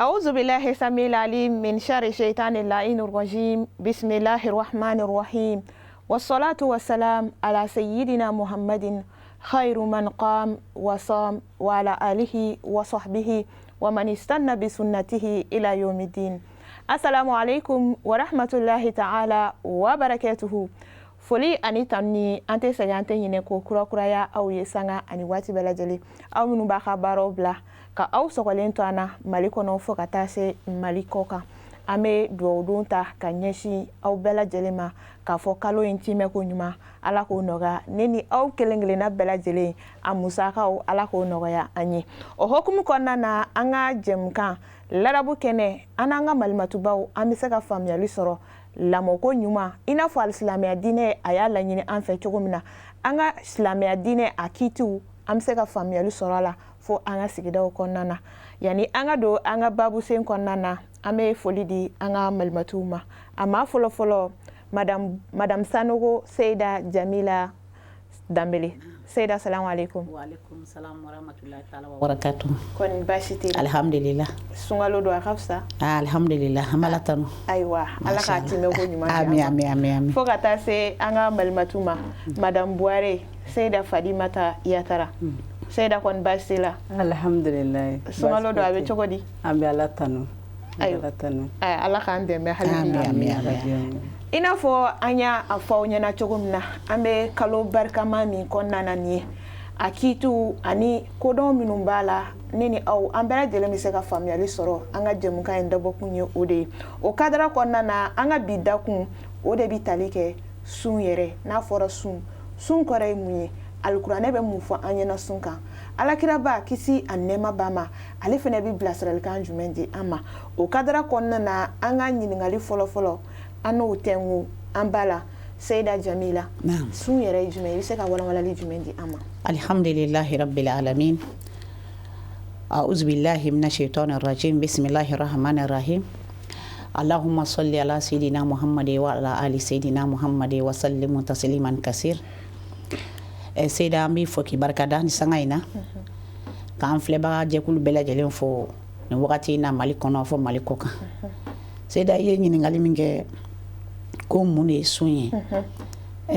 أعوذ بالله السميع العليم من شر الشيطان اللعين الرجيم. بسم الله الرحمن الرحيم، والصلاة والسلام على سيدنا محمد خير من قام وصام، وعلى آله وصحبه ومن استنى بسنته إلى يوم الدين. السلام عليكم ورحمة الله تعالى وبركاته. Foli ani tanuni, an tɛ sɛgɛn, an tɛ ɲinɛ ko kurakuraya aw ye sanga ani waati bɛɛ lajɛlen. Aw minnu b'a ka baaraw bila ka aw sɔgɔlen to an na Mali kɔnɔ fo ka taa se Mali kɔ kan, an bɛ dugawudon ta ka ɲɛsin aw bɛɛ lajɛlen ma k'a fɔ kalo in timɛ ko ɲuman, Ala k'o nɔgɔya ne ni aw kelen kelenna bɛɛ lajɛlen. A musakaw, Ala k'o nɔgɔya an ye. O hokumu kɔnɔna na, an ka jɛmukan ladabu kɛnɛ, an n'an ka malimatubaw, an bɛ se ka faamuyali sɔrɔ lamɔko ɲuman, i n'a fɔ alisilamɛya diinɛ a y'a laɲini an fɛ cogo min na. An ka silamɛya diinɛ a kiitiw, an bɛ se ka faamuyali sɔrɔ a la fo an ka sigidaw kɔnɔna na. Yanni an ka don an ka babusen kɔnɔna na, an bɛ foli di an ka malimatuw ma. A maa fɔlɔ fɔlɔ, Madame Sanogo Seyida Jamila Danbele. Seyida, salamu aleykum. Wa aleykum salam wa rahmatullahi ta'ala wa barakatuh. Kɔni baasi t'i la? Alhamdulillah. Sunkalo don, a ka fisa. Ah, alhamdulillah, an b'Ala tanu. Ayiwa, Ala k'a timɛ ko ɲuman di an Ami ma. Ami ami ami. Fo ka taa se an ka malimatu ma, Madame Buware Seyida Fadimata Yatara. Seyida, kɔni baasi t'i la? Alhamdulilayi. Sunkalo don, a bɛ cogo di? An bɛ Ala tanu, an bɛ Ayiwa. Ala tanu. Ala k'an dɛmɛ hali bi. Ami ami ami. I n'a fɔ an y'a a fɔ aw ɲɛna cogo min na, an bɛ kalo barikama min kɔnɔna na nin ye, a kiitiw ani kodɔn minnu b'a la, ne ni aw, an bɛɛ lajɛlen bɛ se ka faamuyali sɔrɔ. An ka jɛmukan in dabɔkun ye o de ye. O cadre kɔnɔna na, an ka bi dakun, o de bɛ tali kɛ sun yɛrɛ. N'a fɔra sun, sun kɔrɔ ye mun ye? Alikuranɛ bɛ mun fɔ an ɲɛna sun kan? Alakiraba, kisi a nɛɛma b'a ma, ale fana bɛ bilasiralikan jumɛn di an ma? O cadre kɔnɔna na, an ka ɲininkali fɔlɔ-fɔlɔ, an n'o tɛnku an ba la. Seyida Jamila, Naam. sun yɛrɛ ye jumɛn ye? I bɛ se ka walawalali jumɛn di an ma? Alhamdulillahi rabbil alamin. أعوذ بالله من الشيطان الرجيم. بسم الله الرحمن الرحيم. اللهم صل على سيدنا محمد وعلى آل سيدنا محمد وسلم تسليما كثير. Seyida, an b'i fo k'i barika da ni sanga in na, k'an filɛbaga jɛkulu bɛɛ lajɛlen fo nin wagati in na, Mali kɔnɔ fo Mali kɔ kan. Seyida, i ye ɲininkali min kɛ ko mun de ye sun ye,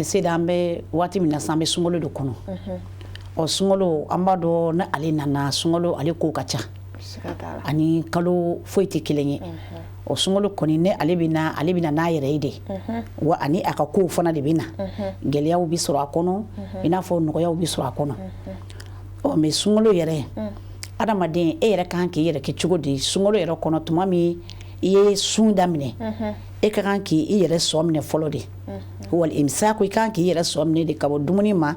Seyida, an bɛ waati min na sisan, an bɛ sunkalo de kɔnɔ. Ɔ, sunkalo, an b'a dɔn ni ale nana, sunkalo ale ko ka ca. Siga t'a la. Ani kalo foyi tɛ kelen ye. Ɔ, sunkalo kɔni, ne ale bɛ na, ale bɛ na n'a yɛrɛ ye de wa, ani a ka kow fana de bɛ na. Gɛlɛyaw bɛ sɔrɔ a kɔnɔ, i n'a fɔ nɔgɔyaw bɛ sɔrɔ a kɔnɔ. Ɔ, mais sunkalo yɛrɛ, adamaden e yɛrɛ kan k'i yɛrɛ kɛ cogo di sunkalo yɛrɛ kɔnɔ? Tuma min i ye sun daminɛ, e ka kan k'i yɛrɛ sɔ minɛ fɔlɔ de, wal imsaku. I kan k'i yɛrɛ sɔ minɛ de ka bɔ dumuni ma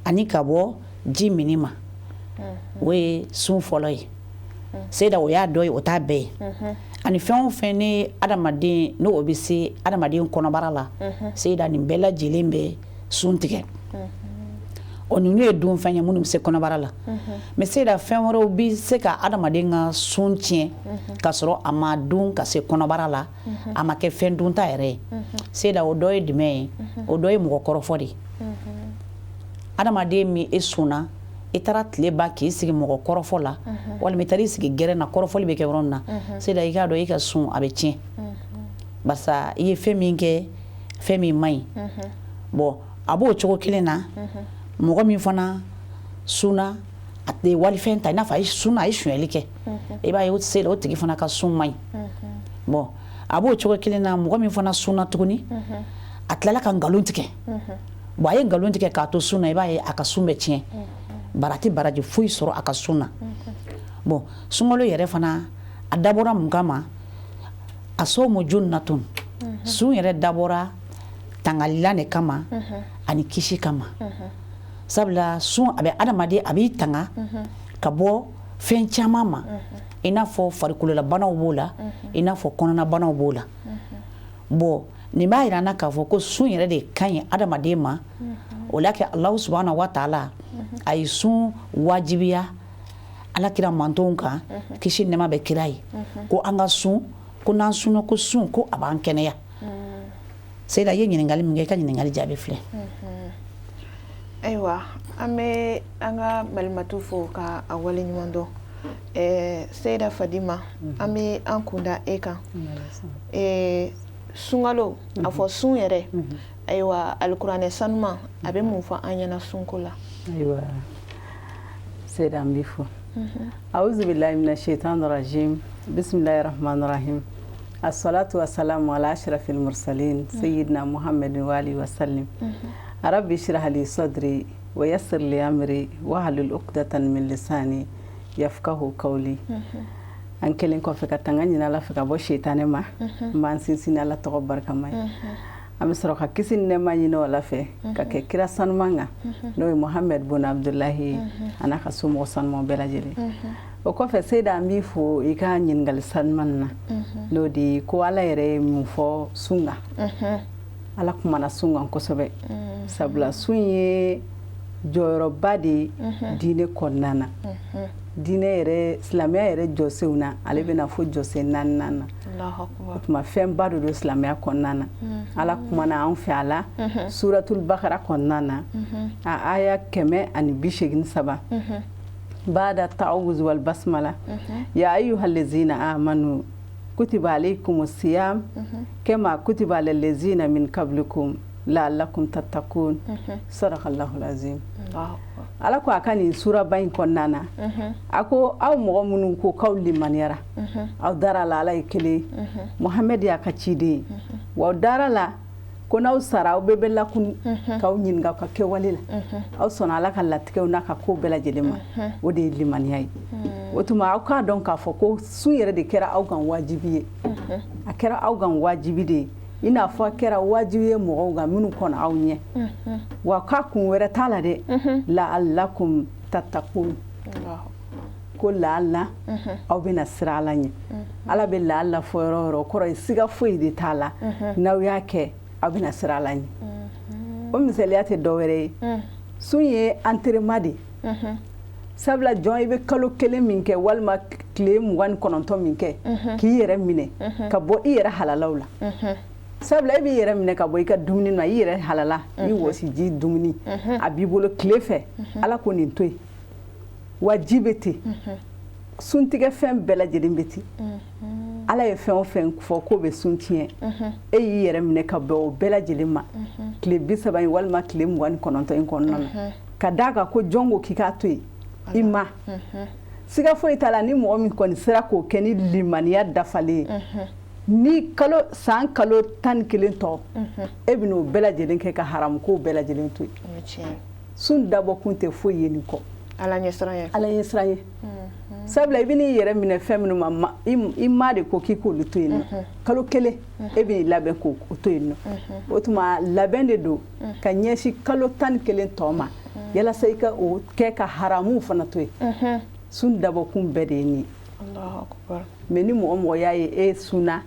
ani ka bɔ ji mini ma. O ye sun fɔlɔ ye. Seyida, o y'a dɔ ye, o t'a bɛɛ ye. Ani fɛn o fɛn ni adamaden n'o bɛ se adamaden kɔnɔbara la, Seyida, nin bɛɛ lajɛlen bɛ sun tigɛ. Ɔ, ninnu ye dunfɛn ye minnu bɛ se kɔnɔbara la. Mais Seyida, fɛn wɛrɛw bɛ se ka adamaden ka sun tiɲɛ ka sɔrɔ a ma dun ka se kɔnɔbara la, a ma kɛ fɛn dunta yɛrɛ ye. Seyida, o dɔ ye jumɛn ye? O dɔ ye mɔgɔ kɔrɔfɔ de ye. Adamaden min e sunna, i taara tile ban k'i sigi mɔgɔ kɔrɔfɔ la, walima i taara i sigi gɛrɛn na, kɔrɔfɔli bɛ kɛ yɔrɔ min na, Seyida, i k'a dɔn i ka sun a bɛ tiɲɛ, barisa i ye fɛn min kɛ, fɛn min man ɲi. Bon, a b'o cogo kelen na, mɔgɔ min fana sunna, a tɛ walifɛn ta, i n'a fɔ a ye sunna, a ye sonyali kɛ, i b'a ye o Seyida, o tigi fana ka sun man ɲi. Bon, a b'o cogo kelen na, mɔgɔ min fana sunna tuguni, a tilala ka nkalon tigɛ. Bon, a ye nkalon tigɛ k'a to sun na, i b'a ye a ka sun bɛ tiɲɛ, bara tɛ baraji foyi sɔrɔ a ka sun na. Bon, sunkalo yɛrɛ fana, a dabɔra mun kama? Asawmu junnatun. Sun yɛrɛ dabɔra tangalila de kama ani kisi kama, sabula sun a bɛ adamaden, a b'i tanga ka bɔ fɛn caman ma, i n'a fɔ farikololabanaw b'o la, i n'a fɔ kɔnɔnabanaw b'o la. Bon, nin b'a yira an na k'a fɔ ko sun yɛrɛ de ka ɲi adamaden ma. O la kɛ Alahu subahana wa taala a ye sun wajibiya Alakira mantonw kan, kisi nɛma bɛ kira ye, ko an ka sun, ko n'an sunna, ko sun ko a b'an kɛnɛya. Seyida, i ye ɲininkali min kɛ, i ka ɲininkali jaabi filɛ. Ayiwa, an bɛ an ka malimatu fo ka a waleɲuman dɔn. Seyida Fadima, an bɛ an kunda e kan. Sunkalo, a fɔ sun yɛrɛ, ayiwa, alikuranɛ sanuman a bɛ mun fɔ an ɲɛna sunko la? Ayiwa Seyida, an b'i fo. Awuzu billahi mina shaitan rajim, bismillahi rahman rahim, assalatu wassalamu ala ashrafil mursalin, sayyidina muhammadin wa alihi wa sallim. Rabbi shrah li sadri wa yassir li amri wahlul uqdatan min lisani yafqahu qawli. An kelen kɔfɛ ka tanga ɲini Ala fɛ ka bɔ seitanɛ ma, n b'an sinsin Ala tɔgɔ barikama ye. An bɛ sɔrɔ ka kisi ni nɛɛma ɲini o la fɛ ka kɛ kira sanuman kan, n'o ye Muhamɛd bun Abudulayi ye, a n'a ka somɔgɔ sanuman bɛɛ lajɛlen. O kɔfɛ Seyida, an b'i fo i ka ɲininkali sanuman na, n'o de ye ko Ala yɛrɛ ye mun fɔ sun kan. Ala kumana sun kan kosɛbɛ, sabula sun ye jɔyɔrɔba de ye diinɛ kɔnɔna na, diinɛ yɛrɛ, silamɛya yɛrɛ jɔsenw na. Ale bɛna fo jɔsen naaninan na. O tuma fɛnba de don silamɛya kɔnɔna na. Ala kumana an fɛ a la suratul bakara kɔnɔna na, a aya 183, bada ta'awuz wal basmala: ya ayyuhallazina amanu kutiba alaykumus siyam kama kutiba alal ladzina min qablikum la'allakum tattaqun. Sadaqallahu azim. Ala ko a ka nin suraba in kɔnɔna na, a ko aw mɔgɔ minnu ko k'aw limaniyara, aw dara la Ala ye kelen, Muhamɛd y'a ka ciden ye, wa aw dara la ko n'aw sara aw bɛɛ bɛ lakunu k'aw ɲininka ka kɛwale la, aw sɔnna Ala ka latigɛw n'a ka ko bɛɛ lajɛlen ma, o de ye limaniya ye. O tuma aw k'a dɔn k'a fɔ ko sun yɛrɛ de kɛra aw kan wajibi ye. A kɛra aw kan wajibi de ye i n'a fɔ a kɛra wajibi ye mɔgɔw kan minnu kɔnɔ aw ɲɛ, wa k'a kun wɛrɛ t'a la dɛ, la'allakum tattaqun, ko laala aw bɛna siran Ala ɲɛ. Ala bɛ laala fɔ yɔrɔ o yɔrɔ, o kɔrɔ ye siga foyi de t'a la, n'aw y'a kɛ aw bɛna siran Ala ɲɛ. O misaliya tɛ dɔwɛrɛ ye, sun ye entraînement de ye, sabula jɔn, i bɛ kalo kelen min kɛ walima tile 29 min kɛ k'i yɛrɛ minɛ ka bɔ i yɛrɛ halalaw la, sabula e b'i yɛrɛ minɛ ka bɔ i ka dumuni na, i yɛrɛ halala i wɔsiji dumuni a b'i bolo tile fɛ, Ala ko nin to yen. Wa ji bɛ ten, suntigɛ fɛn bɛɛ lajɛlen bɛ ten. Ala ye fɛn o fɛn fɔ k'o bɛ sun tiɲɛ, e y'i yɛrɛ minɛ ka bɛn o bɛɛ lajɛlen ma tile 30 in walima tile 29 in kɔnɔna na, ka d'a kan ko jɔn ko k'i k'a to yen, i ma siga foyi t'a la. Ni mɔgɔ min kɔni sera k'o kɛ ni limaniya dafalen ye, ni kalo san kalo 11 tɔ, e bɛn'o bɛɛ lajɛlen kɛ ka haramu kow bɛɛ lajɛlen to yen. Sun dabɔkun tɛ foyi ye nin kɔ. Ala ɲɛsiran ye. Ala ɲɛsiran ye, sabula i bɛn'i yɛrɛ minɛ fɛn minnu ma, i ma de ko k'i k'olu to yen nɔ. Kalo kelen e bɛn'i labɛn k'o to yen nɔ. O tuma labɛn de don ka ɲɛsin kalo 11 tɔ ma, yalasa i ka o kɛ ka haramuw fana to yen. Sun dabɔkun bɛɛ de ye nin ye. Mais ni mɔgɔ mɔgɔ y'a ye e sunna,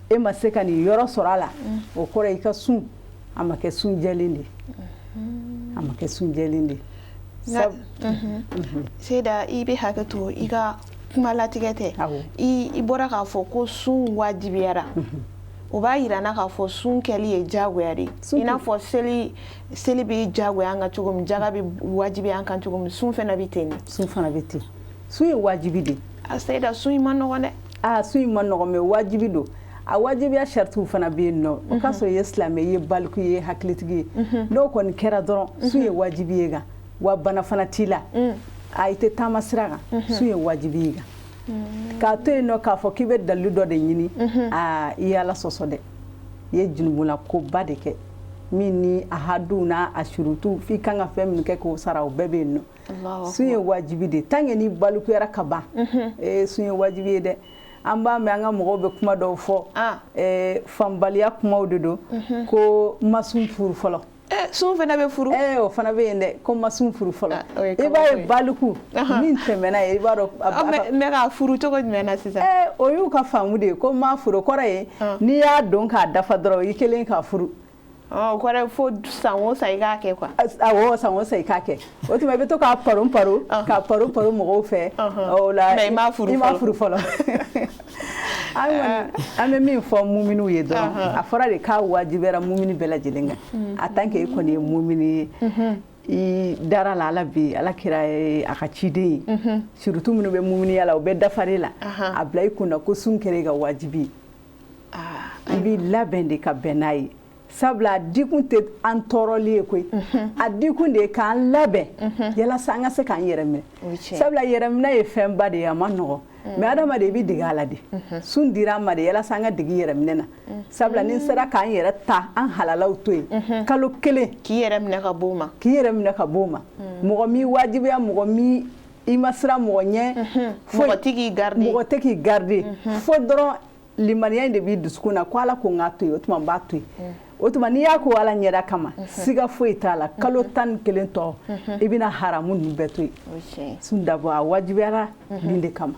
e ma se ka nin yɔrɔ sɔrɔ a la, o kɔrɔ i ka sun a ma kɛ sun jɛlen de ye, a ma kɛ sun jɛlen de ye. Seyida, i bɛ hakɛ to, i ka kuma latigɛ tɛ. I bɔra k'a fɔ ko sun wajibiyara, o b'a yira n na k'a fɔ sun kɛli ye diyagoya de ye, i n'a fɔ seli. Seli bɛ diyagoya an kan cogo min, jaga bɛ wajibiya an kan cogo min, sun fana bɛ ten de. Sun fana bɛ ten, sun ye wajibi de ye. A Seyida, sun in ma nɔgɔn dɛ. Aa, sun in ma nɔgɔn, mais wajibi don. A wajibiya saritiw fana bɛ yen nɔ. O k'a sɔrɔ i ye silamɛ, i ye baliku ye, hakilitigi ye. N'o kɔni kɛra dɔrɔn, sun ye wajibi ye kan. Wa bana fana t'i la, a i tɛ taama sira kan, sun ye wajibi ye kan. K'a to yen nɔ k'a fɔ k'i bɛ dalilu dɔ de ɲini, aa, i ye Ala sɔsɔ dɛ, i ye junubula koba de kɛ min ni a haduw n'a a surutu f'i kan ka fɛn minnu kɛ k'o sara, o bɛɛ bɛ yen nɔ. Sun ye wajibi de, tant que n'i balikuyara ka ban, ee, sun ye wajibi ye dɛ. An b'a mɛn, an ka mɔgɔw bɛ kuma dɔw fɔ, fanbaliya kumaw de don, ko ma sun furu fɔlɔ. Sun fana bɛ furu? Ee, o fana bɛ yen dɛ, ko ma sun furu fɔlɔ. I b'a ye baliku min tɛmɛna ye, i b'a dɔn. Mais k'a furu cogo jumɛn na sisan? Ee, o y'u ka faamu de ye ko ma furu kɔrɔ ye n'i y'a don k'a dafa dɔrɔn, i kelen k'a furu. O kɔrɔ ye fo san o san i k'a kɛ quoi. Awɔ, san o san i k'a kɛ. O tuma i bɛ to k'a paro paro, k'a paro paro mɔgɔw fɛ o la. Mais i m'a furu. I m'a furu fɔlɔ. An kɔni an bɛ min fɔ muminiw ye dɔrɔn, a fɔra de k'a wajibiyara mumini bɛɛ lajɛlen kan. En tant que e kɔni ye mumini ye, I dara la, Ala bɛ, Ala kira ye a ka ciden ye, surtout minnu bɛ muminiya la, o bɛɛ dafaren la. A bila i kunna ko sun kɛra i ka wajibi ye, i b'i labɛn de ka bɛn n'a ye, sabula a dikun tɛ an tɔɔrɔli ye koyi, a dikun de ye k'an labɛn yalasa an ka se k'an yɛrɛ minɛ, sabula yɛrɛminɛ ye fɛnba de ye, a ma nɔgɔn, mais adamaden, i bɛ dege a la de. Sun dira an ma de yalasa an ka dege yɛrɛminɛ na, sabula ni sera k'an yɛrɛ ta, an halalaw to yen kalo 1. K'i yɛrɛ minɛ ka bɔ o ma. K'i yɛrɛ minɛ ka bɔ o ma. Mɔgɔ m'i wajibiya, mɔgɔ mi i ma siran mɔgɔ ɲɛ. Mɔgɔ tɛ k'i garder. Mɔgɔ tɛ k'i garder fo dɔrɔn limaniya in de b'i dusukun na ko Ala ko n k'a to yen, o tuma n b'a to yen. O tuma n'i y'a ko Ala ɲɛda kama, siga foyi t'a la, kalo 11 tɔ, i bɛna haramu ninnu bɛɛ to yen. Sun dabɔ a wajibiyara nin de kama,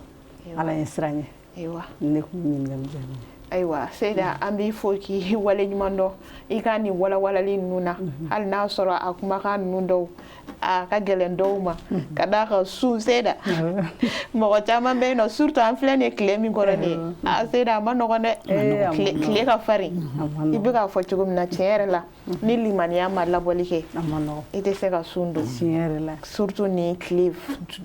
Ala ye siran ɲɛ. Ne kun ɲininkali jaabi. Ayiwa Seyida, an b'i fo k'i waleɲuman dɔn i ka nin walawalali ninnu na, hali n'a sɔrɔ a kumakan ninnu dɔw a ka gɛlɛn dɔw ma, ka d'a kan sun, Seyida, mɔgɔ caman bɛ yen nɔ, surtout an filɛ nin ye tile min kɔrɔ nin ye, a Seyida, a ma nɔgɔn dɛ, tile ka farin. I bɛ k'a fɔ cogo min na, tiɲɛ yɛrɛ la, ni limaniya ma labɔli kɛ, i tɛ se ka sun don, surtout nin tile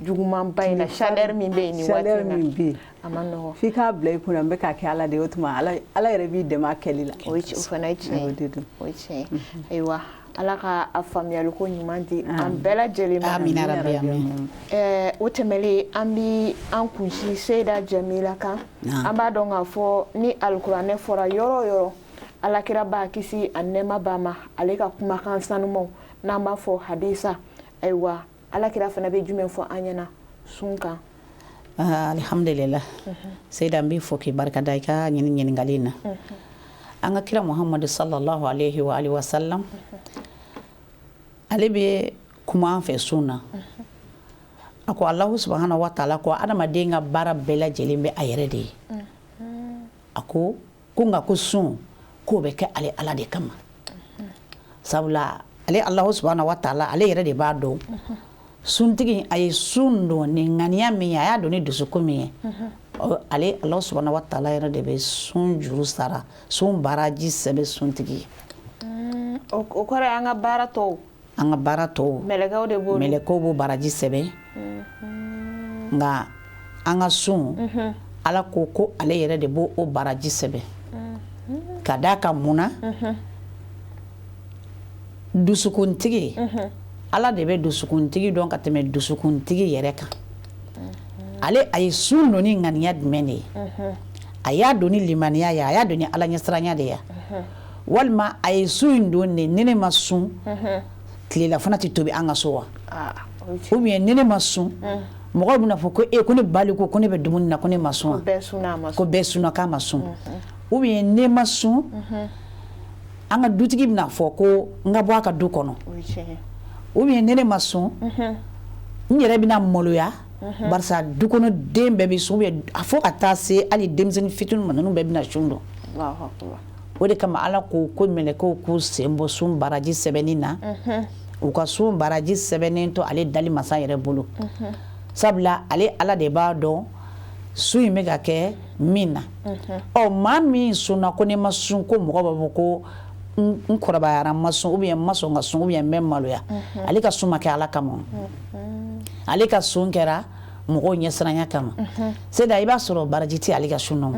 jugumanba in na, chaleur min bɛ yen nin waati in na, a ma nɔgɔn. F'i k'a bila i kunna n bɛ k'a kɛ Ala de ye, o tuma Ala yɛrɛ b'i dɛmɛ a kɛli la. O fana ye tiɲɛ ye, o ye tiɲɛ ye. Ayiwa, Ala ka a faamuyaliko ɲuman di an bɛɛ lajɛlen ma. Amina rabi, amin. O tɛmɛlen, an bi an kunsi Seyida Jamila kan. An b'a dɔn k'a fɔ ni alikuranɛ fɔra yɔrɔ o yɔrɔ, Alakira b'a kisi a nɛɛma b'a ma, ale ka kumakan sanumaw n'an b'a fɔ hadisa. Ayiwa, Alakira fana bɛ jumɛn fɔ an ɲɛna sun kan? Alhamdulillah, Seyida, n b'i fo k'i barika da i ka ɲininkali in na. An ka kira Muhamadu sallallahu alaihi wa alihi wa sallam, ale bɛ kuma an fɛ sun na. A ko Alahu subahana wa taala ko adamaden ka baara bɛɛ lajɛlen bɛ a yɛrɛ de ye. A ko ko nka ko sun k'o bɛ kɛ ale Ala de kama, sabula ale Alahu subahana wa taala, ale yɛrɛ de b'a dɔn suntigi a ye sun don ni ŋaniya min ye, a y'a don ni dusukun min ye. Ale Alahu subahana wa taala yɛrɛ de bɛ sun juru sara, sun baraji sɛbɛn suntigi ye. O kɔrɔ ye an ka baara tɔw. An ka baara tɔw. Mɛlɛkɛw de b'o. Mɛlɛkɛw b'o baraji sɛbɛn, nka an ka sun, Ala ko ko ale yɛrɛ de b'o o baraji sɛbɛn, ka d'a kan mun na? Dusukuntigi, Ala de bɛ dusukuntigi dɔn ka tɛmɛ dusukuntigi yɛrɛ kan. Ale a ye sun don ni ŋaniya jumɛn de ye? A y'a don ni limaniya ye, a y'a don ni Ala ɲɛsiranya de ye, walima a ye sun in don de ni ne ma sun, tilela fana tɛ tobi an ka so wa, ou bien ni ne ma sun, mɔgɔw bɛna fɔ ko e ko ne baliku ko ne bɛ dumuni na ko ne ma sun wa, ko bɛɛ sunna k'a ma sun, ou bien ne ma sun, an ka dutigi bɛna fɔ ko n ka bɔ a ka du kɔnɔ, ou bien ni ne ma sun, n yɛrɛ bɛna maloya barisa du kɔnɔ den bɛɛ bɛ sun, ou bien a fo ka taa se hali denmisɛnnin fitinin ma, ninnu bɛɛ bɛna sun don. O de kama Ala ko ko mɛlɛkɛw k'u sen bɔ sun baraji sɛbɛnni na, u ka sun baraji sɛbɛnnen to ale dali masa yɛrɛ bolo, sabula ale Ala de b'a dɔn sun in bɛ ka kɛ min na. Ɔ maa min sunna ko ne ma sun, ko mɔgɔ b'a fɔ ko n kɔrɔbayara n ma sun, ou bien n ma sɔn ka sun, ou bien n bɛ maloya, ale ka sun ma kɛ Ala kama, ale ka sun kɛra mɔgɔw ɲɛsiranya kama. C'est i b'a sɔrɔ baraji tɛ ale ka sun na.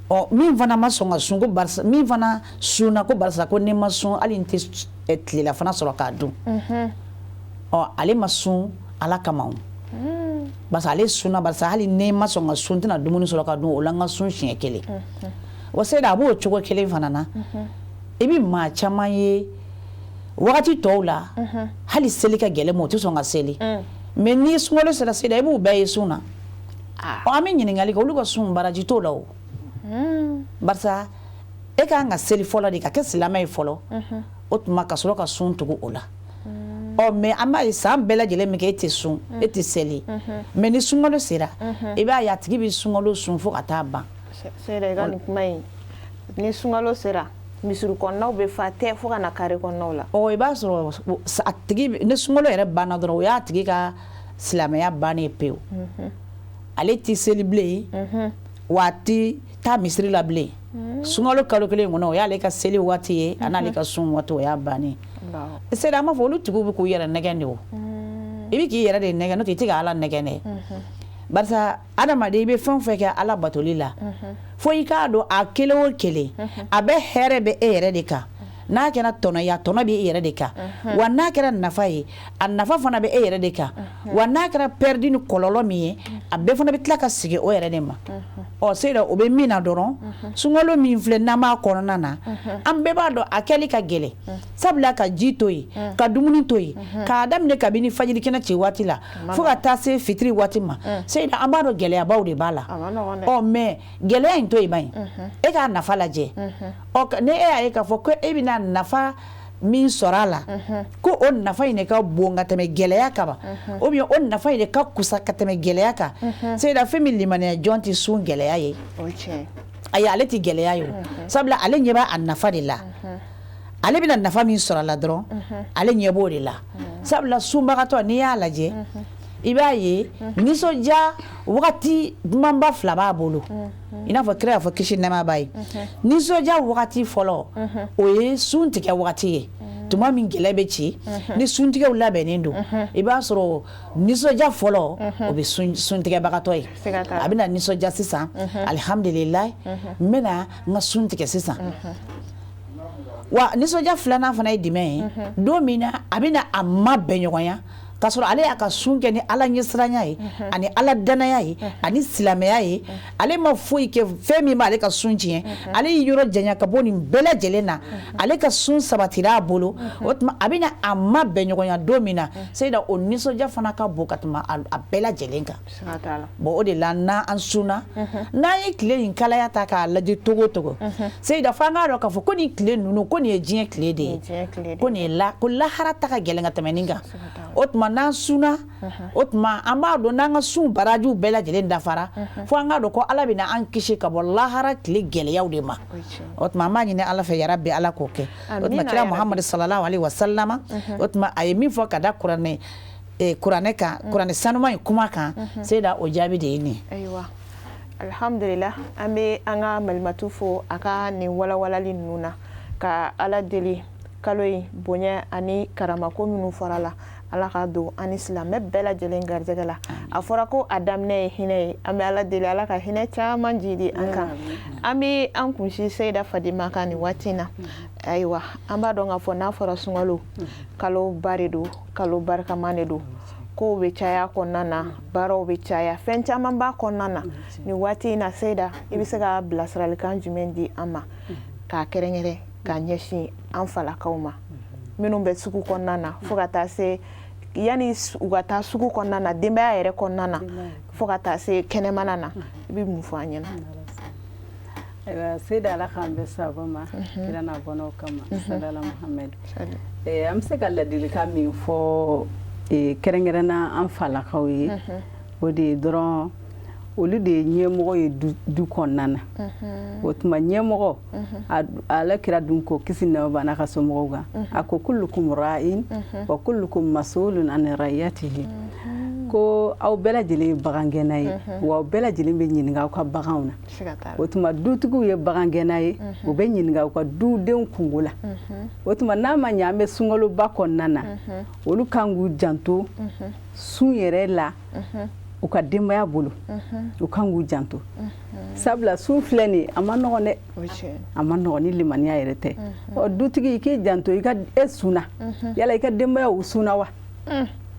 Ɔ min fana ma sɔn ka sun ko barisa, min fana sunna ko barisa ko ne ma sun, hali n tɛ tilela fana sɔrɔ k'a dun, ɔ ale ma sun Ala kama o, barisa ale sunna barisa hali ne ma sɔn ka sun, n tɛna dumuni sɔrɔ ka dun, o la n ka sun siɲɛ kelen. Wa Seyida, a b'o cogo kelen fana na, i bɛ maa caman ye wagati tɔw la, hali seli ka gɛlɛn ma, o tɛ sɔn ka seli, mais ni sunkalo sera, Seyida, i b'u bɛɛ ye sun na. Ɔ an bɛ ɲininkali kɛ, olu ka sun baraji t'o la o, barisa e ka kan ka seli fɔlɔ de ka kɛ silamɛ ye fɔlɔ, o tuma ka sɔrɔ ka sun tugu o la. Ɔ mais an b'a ye san bɛɛ lajɛlen min kɛ, e tɛ sun, e tɛ seli, mais ni sunkalo sera, i b'a ye a tigi bɛ sunkalo sun fo ka taa ban. Seyida, i ka nin kuma in, ni sunkalo sera, misiri kɔnɔnaw bɛ fa tɛ fo ka na kare kɔnɔnaw la. Ɔ i b'a sɔrɔ a tigi, ni sunkalo yɛrɛ banna dɔrɔn, o y'a tigi ka silamɛya bannen pewu. Ale tɛ seli bilen, wa a tɛ taa misiri la bilen. Sunkalo kalo kelen kɔnɔ, o y'ale ka seli waati ye, a n'ale ka sun waati, o y'a bannen. Seyida, an b'a fɔ olu tigiw bɛ k'u yɛrɛ nɛgɛn de. O i bɛ k'i yɛrɛ de nɛgɛn, n'o tɛ i tɛ ka Ala nɛgɛn dɛ, barisa adamaden, i bɛ fɛn o fɛn kɛ Ala batoli la, fo i k'a dɔn a kelen o kelen a bɛ hɛrɛ bɛ e yɛrɛ de kan. N'a kɛra tɔnɔ ye, a tɔnɔ bɛ e yɛrɛ de kan, wa n'a kɛra nafa ye, a nafa fana bɛ e yɛrɛ de kan, wa n'a kɛra pɛridi ni kɔlɔlɔ min ye, a bɛɛ fana bɛ tila ka sigi o yɛrɛ de ma. Ɔ Seyida, o bɛ min na dɔrɔn, sunkalo min filɛ n'an b'a kɔnɔna na, an bɛɛ b'a dɔn a kɛli ka gɛlɛn, sabula ka ji to yen, ka dumuni to yen, k'a daminɛ kabini fajiri kɛnɛ ci waati la fo ka taa se fitiri waati ma, Seyida, an b'a dɔn gɛlɛyabaw de b'a la. Ɔ mais gɛlɛya in to yen, ban e k'a nafa lajɛ. Ɔ ni e y'a ye k'a fɔ ko e bɛna nafa min sɔrɔ a la, ko o nafa in de ka bon ka tɛmɛ gɛlɛya kan, ou bien o nafa in de ka kusa ka tɛmɛ gɛlɛya kan, Seyida, fɛn min limaniya jɔn tɛ sun gɛlɛya ye. Ayi, ale tɛ gɛlɛya ye o, sabula ale ɲɛ b'a nafa de la. Ale bɛna nafa min sɔrɔ a la dɔrɔn, ale ɲɛ b'o de la, sabula sunbagatɔ, n'i y'a lajɛ, i b'a ye nisɔndiya wagati dumanba fila b'a bolo. I n'a fɔ kira y'a fɔ, kisi nɛɛma b'a ye, nisɔndiya wagati fɔlɔ, o ye sun tigɛ wagati ye. Tuma min gɛlɛ bɛ ci ni suntigɛw labɛnnen don, i b'a sɔrɔ nisɔndiya fɔlɔ, o bɛ suntigɛbagatɔ ye. A bɛna nisɔndiya sisan: alihamdulilayi, n bɛna n ka sun tigɛ sisan. Wa nisɔndiya filanan fana ye jumɛn ye? Don min na a bɛna a ma bɛn ɲɔgɔnya k'a sɔrɔ ale y'a ka sun kɛ ni Ala ɲɛsiranya ye, ani Ala danaya ye, ani silamɛya ye. Ale ma foyi kɛ fɛn min b'ale ka sun tiɲɛ. Ale y'i yɔrɔ janya ka bɔ nin bɛɛ lajɛlen na. Ale ka sun sabatira a bolo. O tuma a bɛna a ma bɛn ɲɔgɔnya don min na, Seyida, o nisɔndiya fana ka bon ka tɛmɛ a bɛɛ lajɛlen kan. Bon, o de la n'an sunna, n'an ye tile in kalaya ta k'a lajɛ togo togo, Seyida, fo an k'a dɔn k'a fɔ ko nin tile ninnu, ko nin ye diɲɛ tile de ye, ko nin ye la, ko lahara ta ka gɛlɛn ka tɛmɛ nin kan. O tuma n'an sunna, o tuma an b'a dɔn n'an ka sun barajiw bɛɛ lajɛlen dafara, fo an k'a dɔn ko Ala bɛna an kisi ka bɔ lahara tile gɛlɛyaw de ma. O tuma an b'a ɲini Ala fɛ, yarabi, Ala k'o kɛ. O tuma kira Muhamadu sallallahu alaihi wasallam, o tuma a ye min fɔ ka da kuranɛ kan, kuranɛ sanuma in kuma kan, Seyida, o jaabi de ye nin ye. Ayiwa, alhamdulillah, an bɛ an ka malimatu fo a ka nin walawalali ninnu na, ka Ala deli kalo in bonya ani karamako minnu fɔra la, Ala ka don an ni silamɛ bɛɛ lajɛlen garijɛgɛ la. A fɔra ko a daminɛ ye hinɛ ye. An bɛ Ala deli, Ala ka hinɛ caman jidi an kan. An bɛ an kunsi Seyida Fadima kan nin waati in na. Ayiwa, an b'a dɔn k'a fɔ n'a fɔra sunkalo, kalo ba de don, kalo barikama de don, kow bɛ caya kɔnɔna na, baaraw bɛ caya, fɛn caman b'a kɔnɔna na. Nin waati in na, Seyida, i bɛ se ka bilasiralikan jumɛn di an ma k'a kɛrɛnkɛrɛn k'a ɲɛsin an falakaw ma minnu bɛ sugu kɔnɔna na, fo ka taa se yanni u ka taa sugu kɔnɔna na, denbaya yɛrɛ kɔnɔna na, fo ka taa se kɛnɛmana na? I bɛ mun fɔ an ɲɛna? Ayiwa Seyida, Ala k'an bɛn sababa ma kira n'a bɔnnaw kama, salala Muhamɛd. An bɛ se ka ladilikan min fɔ kɛrɛnkɛrɛnna an falakaw ye, o de ye dɔrɔn, olu de ye ɲɛmɔgɔ ye du kɔnɔna na. O tuma ɲɛmɔgɔ, ala kira dun ko, kisi nɛɛma b'a n'a ka somɔgɔw kan, a ko: kullukum ra'in wa kullukum mas'ulun an ra'iyatihi. Ko aw bɛɛ lajɛlen ye bagangɛnna ye, wa aw bɛɛ lajɛlen bɛ ɲininka aw ka baganw na. O tuma dutigiw ye bagangɛnna ye, u bɛ ɲininka u ka dudenw kungo la. O tuma n'a ma ɲɛ an bɛ sunkaloba kɔnɔna na, olu kan k'u janto sun yɛrɛ la u ka denbaya bolo. U kan k'u janto, sabula sun filɛ nin, a ma nɔgɔn dɛ, a ma nɔgɔn ni limaniya yɛrɛ tɛ. Ɔ dutigi, i k'i janto i ka e sunna, yala i ka denbaya u sunna wa?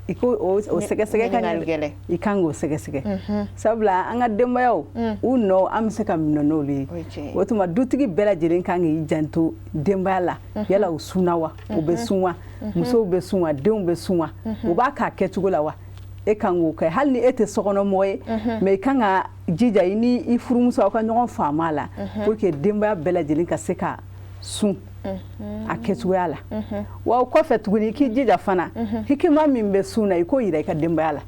I ko o sɛgɛsɛgɛ ka ɲɛ. I kan k'o sɛgɛsɛgɛ, sabula an ka denbayaw u nɔ, an bɛ se ka minɛ n'olu ye. O tuma dutigi bɛɛ lajɛlen kan k'i janto denbaya la: yala u sunna wa? U bɛ sun wa? Musow bɛ sun wa? Denw bɛ sun wa? U b'a k'a kɛcogo la wa? E kan k'o kɛ, hali ni e tɛ sokɔnɔmɔgɔ ye, mais i kan ka jija i ni i furumuso aw ka ɲɔgɔn faamu a la, pour que denbaya bɛɛ lajɛlen ka se ka sun a kɛcogoya la. Wa o kɔfɛ tuguni, i k'i jija fana, hikima min bɛ sun na, i k'o yira i ka denbaya la.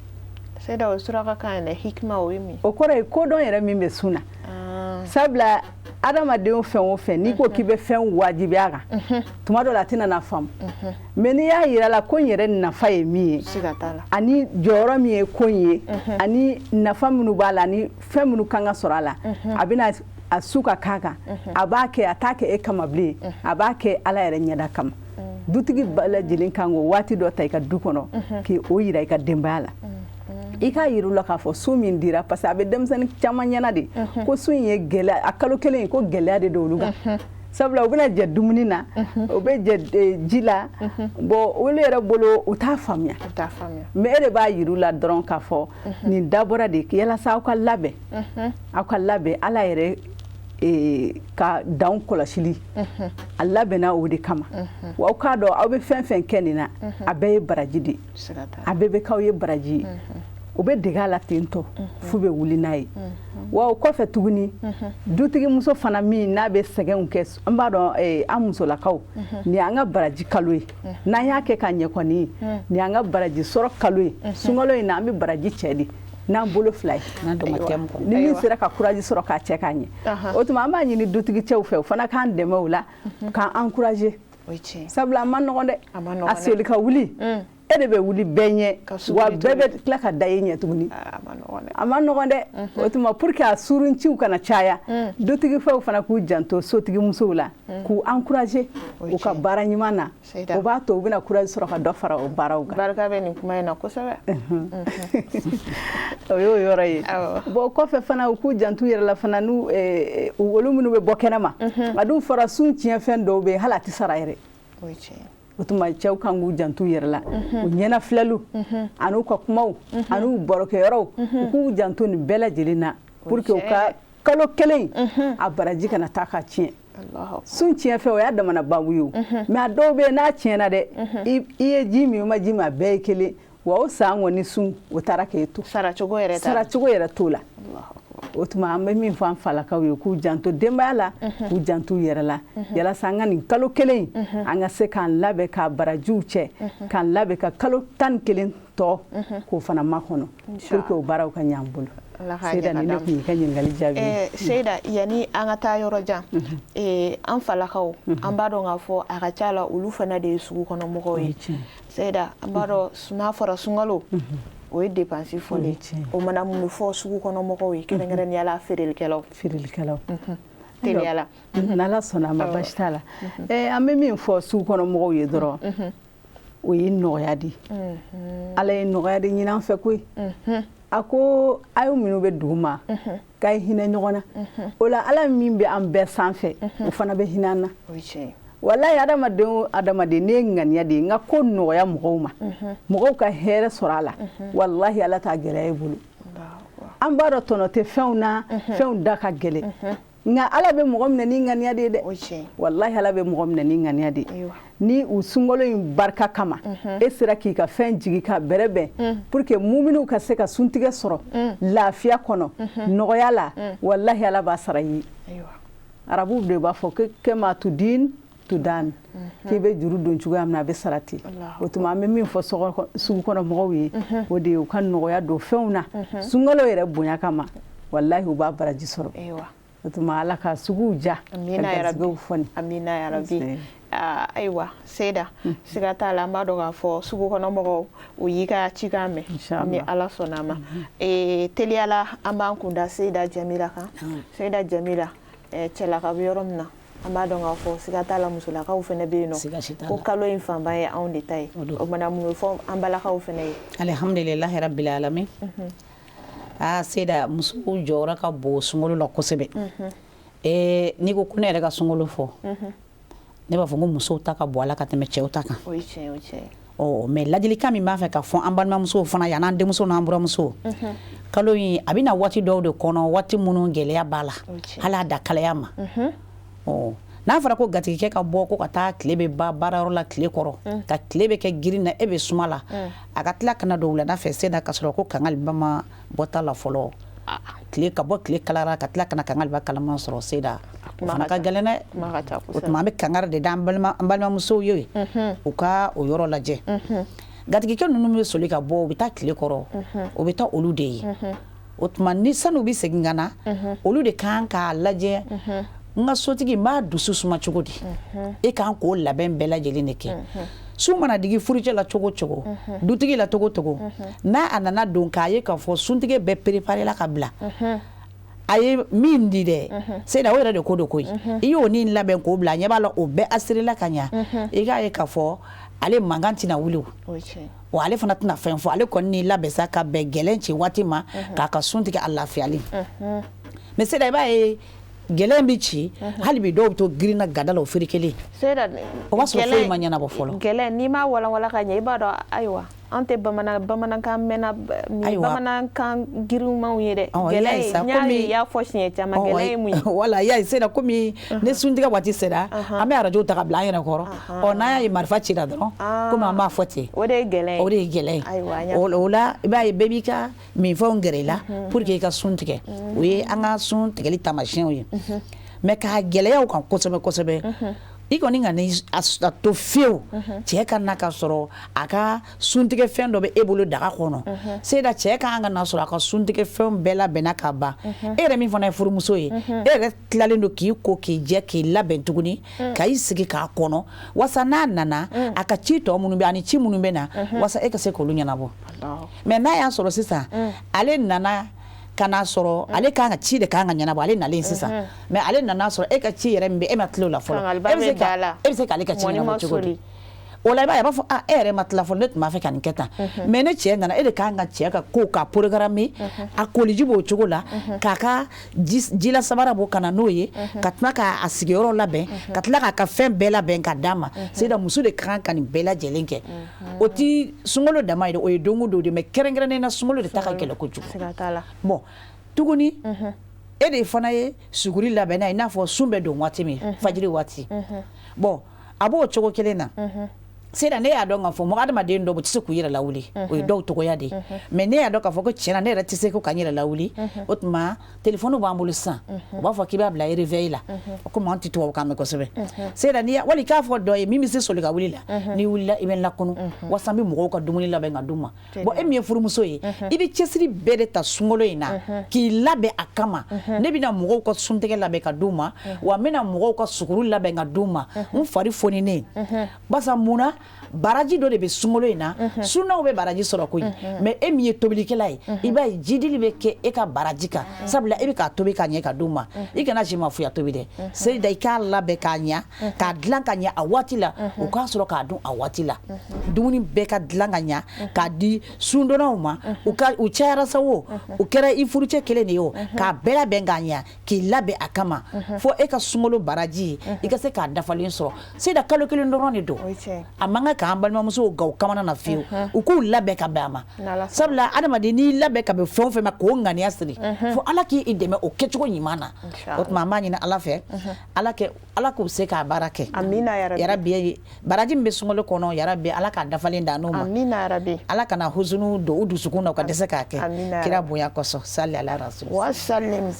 Seyida, o surakakan yɛrɛ, hikima, o ye min? O kɔrɔ ye kodɔn yɛrɛ min bɛ sun na, sabula adamaden, fɛn o fɛn n'i ko k'i bɛ fɛn wajibiya kan, tuma dɔ la a tɛna na faamu. Mais n'i y'a yira la ko n yɛrɛ nafa ye min ye, ani jɔyɔrɔ min ye ko in ye, ani nafa minnu b'a la, ani fɛn minnu kan ka sɔrɔ a la, a bɛna a su ka k'a kan, a b'a kɛ. A t'a kɛ e kama bilen, a b'a kɛ Ala yɛrɛ ɲɛda kama. Dutigi bɛɛ lajɛlen kan k'o waati dɔ ta i ka du kɔnɔ k'o yira i ka denbaya la. I k'a yir'u la k'a fɔ sun min dira, parce que a bɛ denmisɛnnin caman ɲɛna de ko sun in ye gɛlɛya, a kalo kelen ko gɛlɛya de don olu kan, sabula u bɛna jɛ dumuni na, u bɛ jɛ ji la. Bon, olu yɛrɛ bolo, u t'a faamuya. Mais e de b'a yir'u la dɔrɔn k'a fɔ nin dabɔra de yalasa aw ka labɛn, aw ka labɛn Ala yɛrɛ ka danw kɔlɔsili a labɛnna o de kama. Wa aw k'a dɔn, aw bɛ fɛn fɛn kɛ nin na, a bɛɛ ye baraji de ye, a bɛɛ bɛ k'aw ye baraji ye. U bɛ dege a la ten tɔ f'u bɛ wuli n'a ye. Wa o kɔfɛ tuguni, dutigi muso fana min n'a bɛ sɛgɛnw kɛ, an b'a dɔn an musolakaw, nin y'an ka baraji kalo ye. N'an y'a kɛ ka ɲɛ kɔni, nin y'an ka baraji sɔrɔ kalo ye. Sunkalo in na, an bɛ baraji cɛ de n'an bolo fila ye, ni min sera ka courage sɔrɔ k'a cɛ k'a ɲɛ. O tuma an b'a ɲini dutigi cɛw fɛ, o fana k'an dɛmɛ o la, k'an encourager, sabula a ma nɔgɔn dɛ. A soli ka wuli, e de bɛ wuli bɛɛ ɲɛ, wa bɛɛ bɛ tila ka da e ɲɛ tuguni. A ma nɔgɔn dɛ. O tuma pour que a surunciw kana caya, dutigi fɛw fana k'u janto sotigi musow la, k'u encourager u ka baara ɲuman na. O b'a to u bɛna courage sɔrɔ ka dɔ fara o baaraw kan. Barika bɛ nin kuma in na kosɛbɛ. O y'o yɔrɔ ye. Bon, kɔfɛ fana, u k'u janto u yɛrɛ la fana, n'u olu minnu bɛ bɔ kɛnɛ ma. A dun fɔra sun tiɲɛfɛn dɔw bɛ yen, hali a tɛ sara yɛrɛ. O tuma cɛw kan k'u janto u yɛrɛ la, u ɲɛna filɛliw an'u ka kumaw an'u barokɛyɔrɔw, u k'u janto nin bɛɛ lajɛlen na pour que u ka kalo kelen a baraji kana taa ka tiɲɛ. Sun tiɲɛ fɛ, o y'a damana babu ye, mais a dɔw bɛ yen, n'a tiɲɛna dɛ, i ye ji min, i ma ji min, a bɛɛ ye kelen. Wa o san kɔni sun o taara k'e to. Saracogo yɛrɛ Saracogo yɛrɛ t'o la. O tuma an bɛ min fɔ an falakaw ye, k'u janto denbaya la, k'u janto u yɛrɛ la, yalasa an ka nin kalo kelen in, an ka se k'an labɛn k'a barajiw cɛ, k'an labɛn ka kalo 11 tɔ k'o fana makɔnɔ, pour que o baaraw ka ɲɛ an bolo. Seyida, ni ne tun y'i ka ɲininkali jaabi. Seyida, yanni an ka taa yɔrɔ jan, an falakaw, an b'a dɔn k'a fɔ a ka ca la, olu fana de ye sugu kɔnɔ mɔgɔw ye. Seyida, an b'a dɔn n'a fɔra sunkalo, o ye dépense fɔlen. O mana mun fɔ sugu kɔnɔ mɔgɔw ye, kɛrɛnkɛrɛnnenya la feerelikɛlaw? Feerelikɛlaw. Teliya la. N'Ala sɔnna a ma, basi t'a la. An bɛ min fɔ sugu kɔnɔ mɔgɔw ye dɔrɔn, o ye nɔgɔya de ye. Ala ye nɔgɔya de ɲini an fɛ koyi. A ko a ye minnu bɛ dugu ma, k'a ye hinɛ ɲɔgɔn na. O la, Ala min bɛ an bɛɛ sanfɛ, o fana bɛ hinɛ an na. Walayi, adamaden o adamaden, ne ye ŋaniya de ye n ka ko nɔgɔya mɔgɔw ma, mɔgɔw ka hɛrɛ sɔrɔ a la, walahi Ala t'a gɛlɛya i bolo. An b'a dɔn tɔnɔ tɛ fɛnw na, fɛnw da ka gɛlɛn, nka Ala bɛ mɔgɔ minɛ ni ŋaniya de ye dɛ. Walahi, Ala bɛ mɔgɔ minɛ ni ŋaniya de ye. Ni u sunkalo in barika kama, e sera k'i ka fɛn jigi ka bɛrɛbɛn pour que muminiw ka se ka suntigɛ sɔrɔ lafiya kɔnɔ, nɔgɔya la, walahi Ala b'a sara i ye. Arabuw de b'a fɔ ko kama tudin tudan, k'i bɛ juru don cogoya min na, a bɛ sara ten. O tuma an bɛ min fɔ sugu kɔnɔ mɔgɔw ye, o de ye u ka nɔgɔya don fɛnw na sunkalo yɛrɛ bonya kama. Walahi, u b'a baraji sɔrɔ. O tuma Ala ka suguw ja, ka garijɛgɛw fɔni. Amina yarabi. Ayiwa Seyida, siga t'a la, an b'a dɔn k'a fɔ sugu kɔnɔ mɔgɔw, u y'i ka cikan mɛn, ni Ala sɔnna a ma. Teliyala, an b'an kun da Seyida Jamila kan. Seyida Jamila, cɛlaka bɛ yɔrɔ min na, an b'a dɔn k'a fɔ siga t'a la, musolakaw fana bɛ yen nɔ, ko kalo in fanba ye anw de ta ye. O mana mun bɛ fɔ an balakaw fana ye? Alihamudulilahi rabbil alamin. Aa Seyida, musow jɔyɔrɔ ka bon sunkalo la kosɛbɛ. N'i ko ko ne yɛrɛ ka sunkalo fɔ, ne b'a fɔ ko musow ta ka bon a la ka tɛmɛ cɛw ta kan. Ɔ mais ladilikan min b'a fɛ ka fɔ an balimamusow fana ye, an'an denmuso n'an buramusow, kalo in a bɛ na waati dɔw de kɔnɔ, waati minnu gɛlɛya b'a la, hali a da kalaya ma. Ɔ n'a fɔra ko gatigikɛ ka bɔ ko ka taa tile bɛ ba baarayɔrɔ la, tile kɔrɔ ka tile bɛ kɛ girin na, e bɛ suma la, a ka tila ka na don wulada fɛ sen na, ka sɔrɔ ko kangaliba ma bɔta la fɔlɔ, tile ka bɔ, tile kalara, ka tila ka na kangaliba kalama sɔrɔ, Seyida, o fana ka gɛlɛn dɛ. O tuma an bɛ kangari de da an balimamusow ye, u ka o yɔrɔ lajɛ. Gatigikɛ ninnu bɛ soli ka bɔ, u bɛ taa tile kɔrɔ, o bɛ taa olu de ye. O tuma ni sani u bɛ segin ka na, olu de kan k'a lajɛ, n ka sotigi, n b'a dusu suma cogo di? E kan k'o labɛn bɛɛ lajɛlen de kɛ. Sun mana digi furucɛ la cogo cogo, dutigi la cogo cogo, n'a a nana don k'a ye k'a fɔ suntigɛ bɛɛ préparé la ka bila. A ye min di dɛ, Seyida, o yɛrɛ de ko don koyi. I y'o ni labɛn k'o bila, a ɲɛ b'a la, o bɛɛ asirila ka ɲa. I k'a ye k'a fɔ ale mankan tɛna wuli o, wa ale fana tɛna fɛn fɔ. Ale kɔni n'i labɛn sa ka bɛn gɛlɛn ci waati ma k'a ka sun tigɛ a lafiyalen. Mais Seyida, i b'a ye gɛlɛn bɛ ci, hali bi dɔw bɛ to girinna gada la, o ferekelen, o b'a sɔrɔ foyi ma ɲɛnabɔ fɔlɔ. Gɛlɛn, n'i m'a walawala ka ɲɛ, i b'a dɔn, ayiwa, an tɛ bamanankan mɛnna ni bamanankan girinmanw ye dɛ. Gɛlɛn, n y'a ye i y'a fɔ siɲɛ caman, gɛlɛn ye mun ye? Wala, i y'a ye Seyida, komi ni suntigɛ waati sera, an bɛ arajo ta ka bila an yɛrɛ kɔrɔ. Ɔ, n'an y'a ye marifa cira dɔrɔn, komi an b'a fɔ ten. O de ye gɛlɛn ye. O de ye gɛlɛn ye. O la, i b'a ye bɛɛ b'i ka minfɛnw gɛrɛ i la pour que i ka sun tigɛ. O ye an ka sun tigɛli taamasiyɛnw ye. Mais k'a gɛlɛya o kan kosɛbɛ kosɛbɛ, i kɔni ka ni a to fiyewu cɛ ka na ka sɔrɔ a ka suntigɛ fɛn dɔ bɛ e bolo daga kɔnɔ. Seyida, cɛ ka kan ka na sɔrɔ a ka suntigɛ fɛn bɛɛ labɛnna ka ban. E yɛrɛ min fana ye furumuso ye, e yɛrɛ tilalen don k'i ko, k'i jɛ, k'i labɛn tuguni, ka i sigi k'a kɔnɔ, wasa n'a nana, a ka ci tɔ minnu bɛ ani ci minnu bɛ na, wasa e ka se k'olu ɲɛnabɔ. Mais n'a y'a sɔrɔ sisan ale nana ka n'a sɔrɔ ale kan ka ci de kan ka ɲɛnabɔ, ale nalen sisan, mais ale nana sɔrɔ e ka ci yɛrɛ min bɛ, e ma tila o la fɔlɔ, e bɛ se k'ale ka ci ɲɛnabɔ cogo di? O la, i b'a ye a b'a fɔ: "A, e yɛrɛ ma tila fɔlɔ, ne tun b'a fɛ ka nin kɛ tan." Mais ne cɛ nana, e de kan ka cɛ ka kow ka programme, a koliji b'o cogo la, k'a ka jila samara bɔ ka na n'o ye, ka tila k'a sigiyɔrɔ labɛn, ka tila k'a ka fɛn bɛɛ labɛn ka d'a ma. Seyida, muso de kan ka nin bɛɛ lajɛlen kɛ. O ti sunkalo dama ye dɛ, o ye don o don de, mais kɛrɛnkɛrɛnnen na, sunkalo de ta ka gɛlɛn kojugu. Bon, tuguni e de fana ye suguri labɛnna, i n'a fɔ sun bɛ don waati min, fajiri waati. Bon, a b'o cogo kelen na. Seyida, ne y'a dɔn k'a fɔ mɔgɔ adamaden dɔw tɛ se k'u yɛrɛ lawuli, o ye dɔw togoya de ye. Mais ne y'a dɔn k'a fɔ ko tiɲɛna, ne yɛrɛ tɛ se ko ka n yɛrɛ lawuli, o tuma telefɔni b'an bolo sisan, u b'a fɔ k'i b'a bila réveil la. Komi an tɛ tubabukan mɛn kosɛbɛ, Seyida, n'i wali k'a fɔ dɔ ye min bɛ se soli ka wuli la, n'i wulila, i bɛ n lakunu walasa n bɛ mɔgɔw ka dumuni labɛn ka d'u ma. Bon, e min ye furumuso ye, i bɛ cɛsiri bɛɛ de ta sunkalo in na k'i labɛn a kama. Ne bɛna mɔgɔw ka suntigɛ labɛn ka d'u ma, wa n bɛna mɔgɔw ka suguru labɛn ka d'u ma, n fari foninen. Barisa mun na? Baraji dɔ de bɛ sunkalo in na. Sunnaw bɛ baraji sɔrɔ koyi, mais e min ye tobilikɛla ye, i b'a ye jidili bɛ kɛ e ka baraji kan, sabula e bɛ k'a tobi ka ɲɛ ka d'u ma. I kana si ma fuya tobi dɛ, Seyida, i k'a labɛn k'a ɲɛ, k'a dilan ka ɲɛ a waati la, u k'a sɔrɔ k'a dun a waati la. Dumuni bɛɛ ka dilan ka ɲɛ k'a di sundonnaw ma, u ka u cayara sa o, u kɛra i furucɛ kelen de ye o, k'a bɛɛ labɛn k'a ɲɛ, k'i labɛn a kama, fo e ka sunkalo baraji, i ka se k'a dafalen sɔrɔ. Seyida, kalo kelen dɔrɔn de don. A man kan k'an balimamusow gan u kamana na fiyewu. U k'u labɛn ka bɛn a ma, sabula adamaden, n'i labɛn ka bɛn fɛn o fɛn ma, k'o ŋaniya siri, fo Ala k'i dɛmɛ o kɛcogo ɲuman na. O tuma an b'a ɲini Ala fɛ, Ala k'u se k'a baara kɛ. Yarabi, baraji min bɛ sunkalo kɔnɔ, yarabi, Ala k'a dafalen d'an n'u ma. Ala kana huzunu don u dusukun na u ka dɛsɛ k'a kɛ, kira bonya kosɔn. Sali ala rasul. Wasalim.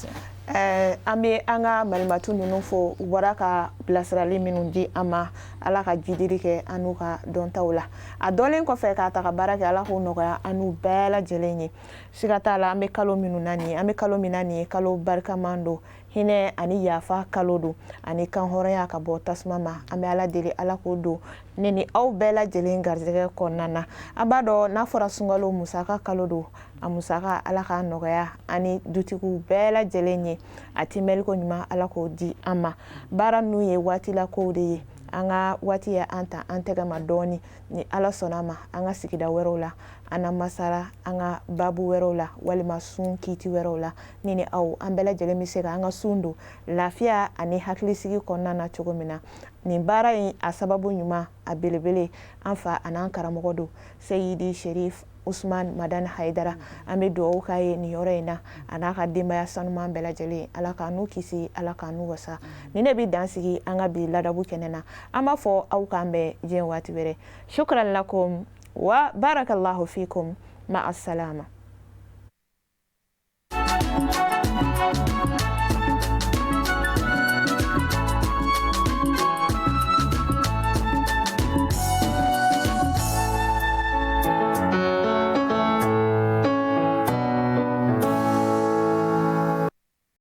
An bɛ an ka malimatu ninnu fo, u bɔra ka bilasirali minnu di an ma. Ala ka jidiri kɛ an n'u ka dɔntaw la. A dɔnlen kɔfɛ k'a ta ka baara kɛ, Ala k'o nɔgɔya an n'u bɛɛ lajɛlen ye. Siga t'a la, an bɛ kalo minnu na nin ye, an bɛ kalo min na nin ye, kalo barikaman don, hinɛ ani yafa kalo don, ani kanhɔrɔnya ka bɔ tasuma ma. An bɛ Ala deli, Ala k'o don ne ni aw bɛɛ lajɛlen garijɛgɛ kɔnɔna na. An b'a dɔn n'a fɔra sunkalo musaka kalo don, a musaka, Ala k'a nɔgɔya ani dutigiw bɛɛ lajɛlen ye. A timɛliko ɲuman, Ala k'o di an ma. Baara ninnu ye waati la kow de ye, an ka waati ye an ta an tɛgɛ ma dɔɔni. Ni Ala sɔnna a ma, an ka sigida wɛrɛw la, an na masala an ka babu wɛrɛw la, walima sun kiiti wɛrɛw la, ni aw an bɛɛ lajɛlen bɛ se ka an ka sun don lafiya ani hakilisigi kɔnɔna na cogo min na. Nin baara in a sababu ɲuman, a belebele, an fa an'an karamɔgɔ don, Seyidi Sherif Usman Madani Hayidara. An bɛ dugawu k'a ye nin yɔrɔ in na, a n'a ka denbaya sanuman bɛɛ lajɛlen. Ala k'an n'u kisi, Ala k'an n'u wasa. Ni ne bɛ dan sigi an ka bi ladabu kɛnɛ na. An b'a fɔ aw k'an bɛn diɲɛ waati wɛrɛ. Shukran lakum wa barakallahu fikum, ma assalama.